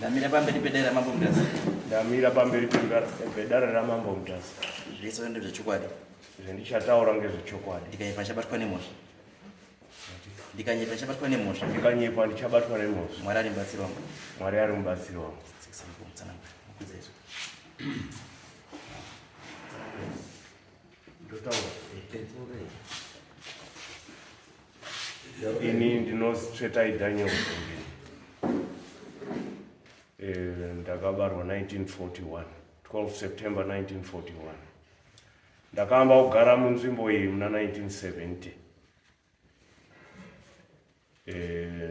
Ndamira pamberi pedare raMambo Mutasa. Ndamira pamberi pedare raMambo Mutasa. Zvese ndezvechokwadi. Zvendichataura ngezvechokwadi. Ndikanyepa ndichabatwa nemhosva. Ndikanyepa ndichabatwa nemhosva. Ndikanyepa ndichabatwa nemhosva. Mwari ari mubatsiri wangu. Mwari ari mubatsiri wangu. Ndotaura. Ini ndinozi Tsvetai Daniel Mvungeni. Eh, ndakabarwa 1941, 12 September 1941. Ndakaamba kugara munzvimbo iyi muna 1970. Eh,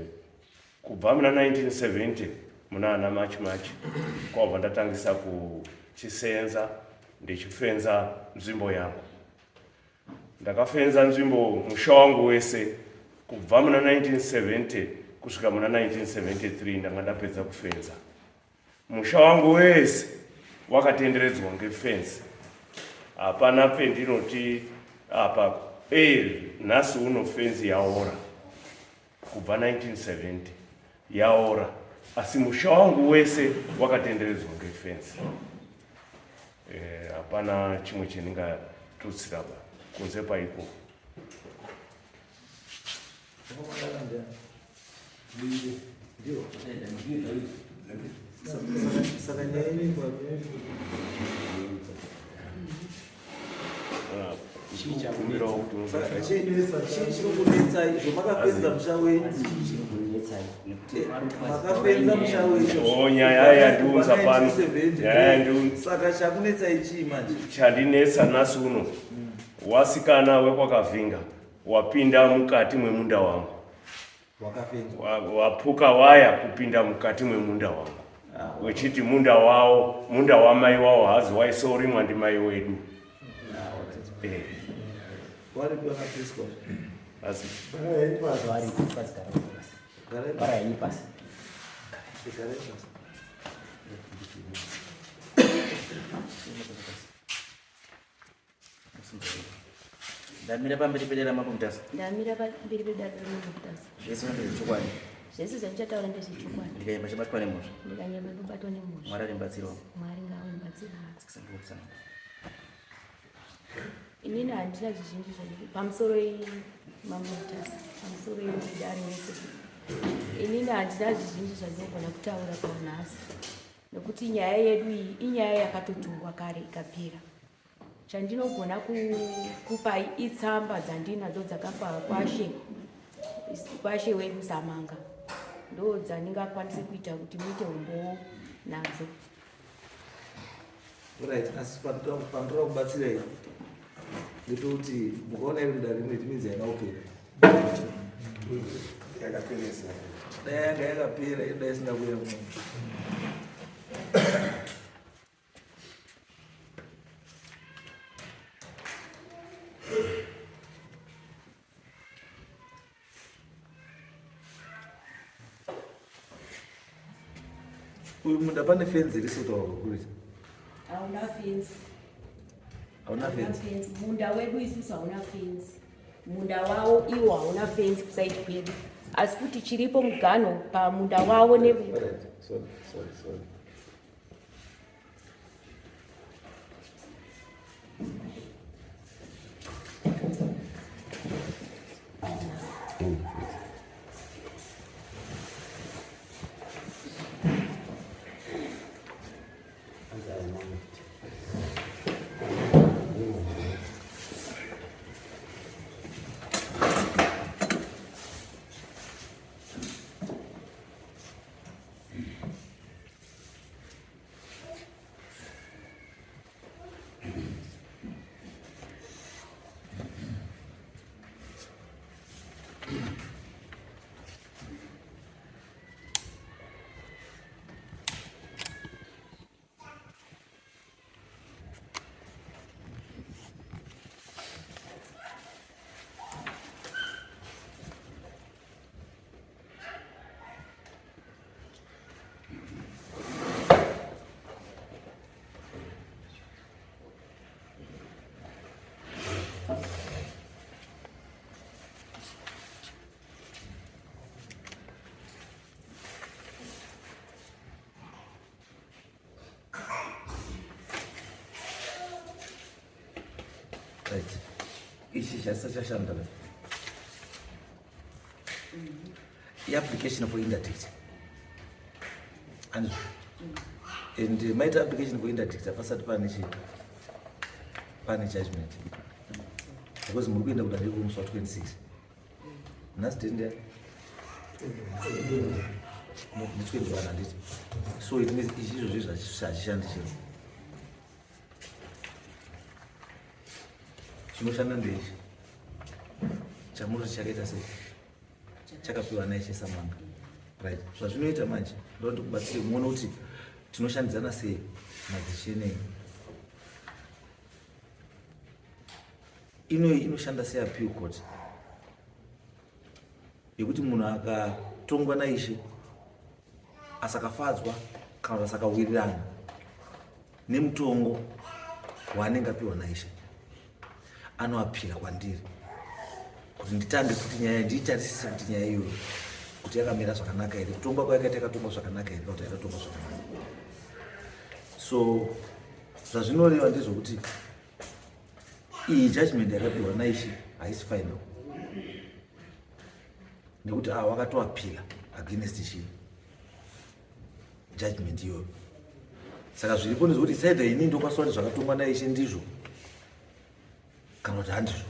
kubva muna 1970 muna ana March March kwabva ndatangisa kuchisenza ndichifenza nzvimbo yangu. Ndakafenza nzvimbo musha wangu wese kubva muna 1970 kusvika muna 1973 ndanga ndapedza kufenza. Musha wangu wese wakatenderedzwa ngefenzi. Hapana pendinoti apa eh, nhasi uno fenzi yaora kubva 1970 yaora, asi musha wangu wese wakatenderedzwa ngefenzi. Eh, hapana chimwe chendingatutsira ba kunze paiko. Saka nyaya inoitwa chinokunetsai zvomakapedza musha wenyu makapedza musha wenyu oh, nyaya yandiunza pano nyaya yandiunza saka chakunetsai chii manje chandinetsa nhasi uno wasikana wekwakavhinga wapinda mukati mwemunda wangu wapuka waya kupinda mukati mwemunda wangu ah, wechiti munda wawo munda wamai wawo hazi waisorimwa ndimai wedu ah, eh. Asi. Ndamira pamberi pedare raMambo Mutasa. Ndamira pamberi pedare raMambo Mutasa. Zvese ndezvechokwadi. Zvese zvandichataura ndezvechokwadi. Ndikanyema chabatwa nemhosva. Ndikanyema ndobatwa nemhosva. Mwari ari mubatsiri wangu. Mwari ngaave mubatsiri wangu. Inini handina zvizhinji zvandiri pamusoro iyi Mambo Mutasa, pamusoro iyi dare wese. Inini handina zvizhinji zvandinogona kutaura panhasi nekuti nyaya yedu iyi inyaya yakatotongwa kare ikapera. Chandinogona kukupai itsamba dzandinadzo dzakabva kwashe kwashe wedu Samanga ndo dzandingakwanise kuita kuti muite umbowo nadzo. Right, asi pandinoda kubatsira iyi ndetokuti mukaona iri mudare rimwe it means haina kupera. Yakaperesa. Dai yanga yakapera dai isina kuuya muno. Uyu munda pane fenzi iri sotaurwa kuri? Hauna fenzi. Hauna fenzi. Munda wedu isusu hauna fenzi. Munda wavo iwo hauna fenzi kusaidi kwedu. Asi kuti chiripo mugano pamunda wavo ne Sorry, sorry, sorry. Ichi chasisa chashanda. Iapplication for interdict. Andizvo. And maita application for interdict pasati pane chi pane judgment. Because muri kuenda kudare kumusi wa 26. Nhasi date ndiani? Ndi 21 handiti. So it means ichi izvozvi zvachishandi chino. Chinoshanda ndeichi. Chamuri chakaita sei? Chakapiwa naishe Samanga. Right. Zvazvinoita manje ndoda ndikubatsire muone kuti tinoshandidzana sei madzishe nei. Inoyi inoshanda seappeal court yekuti munhu akatongwa naishe asakafadzwa kana kuti asakawirirana nemutongo waanenge apiwa naishe anoapira kwandiri kuti nditange futi nyaya ndiitarisise kuti nyaya iyoyo kuti yakamira zvakanaka here, kutongwa kwayakaita yakatongwa zvakanaka here kana kuti yakatongwa zvakanaka. So zvazvinoreva ndezvokuti iyi judgment yakapiwa naishe haisi final nekuti ava wakatoapila against chii judgment iyoyo. Saka zviripo ndezvekuti it's either ini ndokwanisa kuti zvakatongwa naishe ndizvo kana kuti handizvo.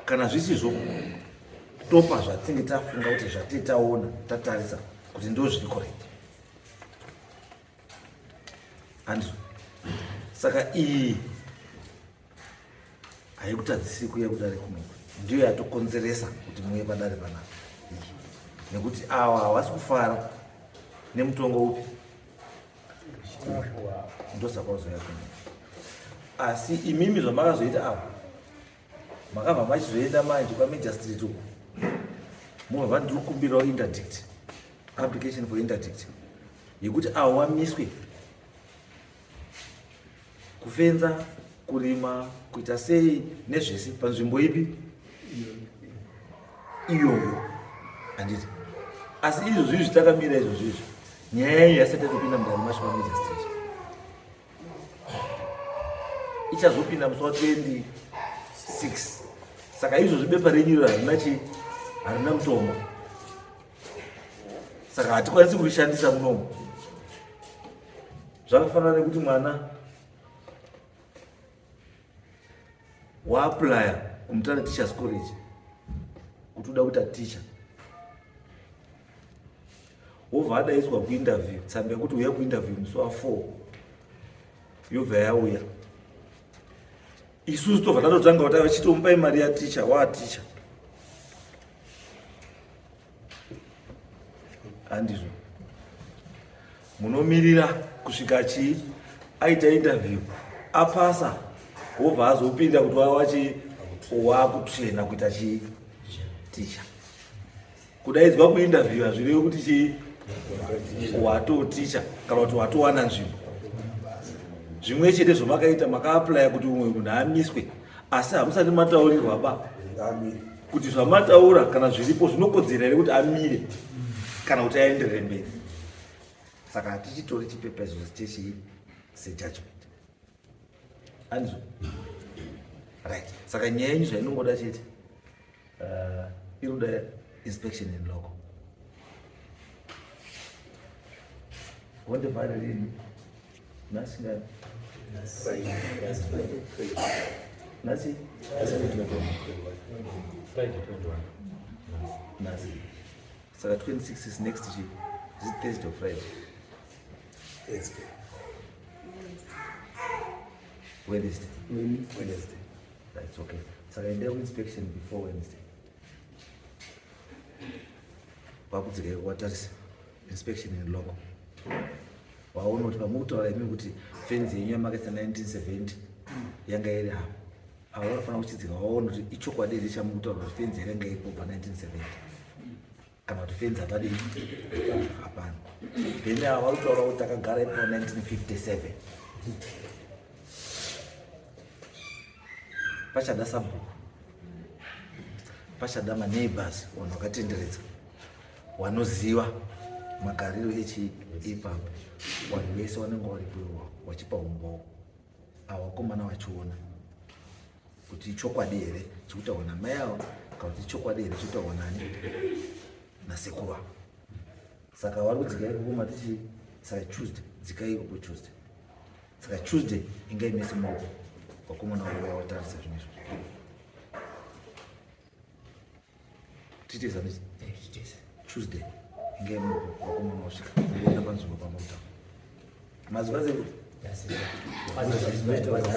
Kana zvisizvo topa zvatinge tafunga kuti zvatiri taona tatarisa kuti ndo zviri correct, handizvo. Saka iyi haikutadzisi kuuya kudare kunoku, ndiyo yatokonzeresa kuti muuye padare panapa nekuti awa havasi kufara nemutongo upi, ndosaka wazoya kuno. Asi imimi zvamakazoita apa, makabva machizoenda manje kwamagistrate uku, mobva vandiri kukumbirawo interdict, application for interdict yekuti awo wamiswe kufenza, kurima, kuita sei nezvese panzvimbo ipi iyoyo, handiti? Asi izvo zvizvi takamira izvo zvizvi, nyaya iyo yasati yatopinda mudare macho pamagistrate, ichazopinda musi wa 26. Saka izvozvi bepa renyu iro harina chi harina mutongo, saka hatikwanisi kurishandisa munomu. Zvakafanana nekuti mwana waaplya kuMutare Teachers College kuti uda kuita teacher, wobva adaidzwa kuinterview, tsamba yekuti uya kuinterview musi wa4 yobva yauya. Isusu tobva tatotanga kuti vachitomupai mari yaticha, waaticha, handizvo? Munomirira kusvika chii aita interview, apasa, wobva azopinda kuti wawachi wakutraina kuita chii ticha. Kudaidzwa kuinterview hazvirevi kuti chii watoticha kana kuti watowana nzvimbo. Zvimwe chete zvamakaita, makaaplya kuti umwe munhu amiswe, asi hamusati mataurirwa ba kuti zvamataura kana zviripo zvinokodzera here kuti amire kana kuti aenderere mberi. Saka hatichitori chipepa izvozvo chechii sejudgment, andizvo? Right. Saka nyaya yenyu zvainongoda chete, inoda inspection in loco. Wondevhare rini? Nhasi ngani? Nhasi nhasi. Saka 26 is next chi is it Thursday or Friday? Thursday. Wednesday. Wednesday. That's okay. Saka endai kuinspection before Wednesday, wakudzika watarisa inspection in loco, waona kuti pamukutaura imi kuti fenzi yenyu yamakaisa 1970 yanga iri apa, avo vanofanira kuchidzika waona kuti ichokwadi here chamukutaura kuti fenzi yakanga iripo pa 1970 kana kuti fenzi hapadii hapana. Then ava vari kutaura kuti takagara ipo 1957. Pachada sabhuku, pachada maneighbors, vanhu vakatenderedza vanoziva magariro echi ipapo. Vanhu vese vanenge varipo iwawo vachipa umbowo, ava vakomana vachiona. Kuti ichokwadi here chikutaurwa namai avo kana kuti ichokwadi here chikutaurwa nani nasekuru avo. Saka vari kudzika ikoko matichi saka Tuesday dzikai ikoko Tuesday. Saka Tuesday ingai mese maoko vakomana vouya vatarisa zvinhu izvo. Tiite zanu Tuesday ingai maoko vakomana vasvika voenda panzvimbo pamota. Mazuva sei?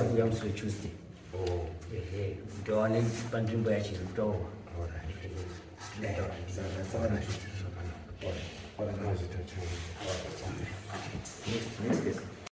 Kuuya musi weTuesday. Ehe, kuti vaone panzvimbo yacho iri kutaurwa. Saka na Tuesday. Next, next case.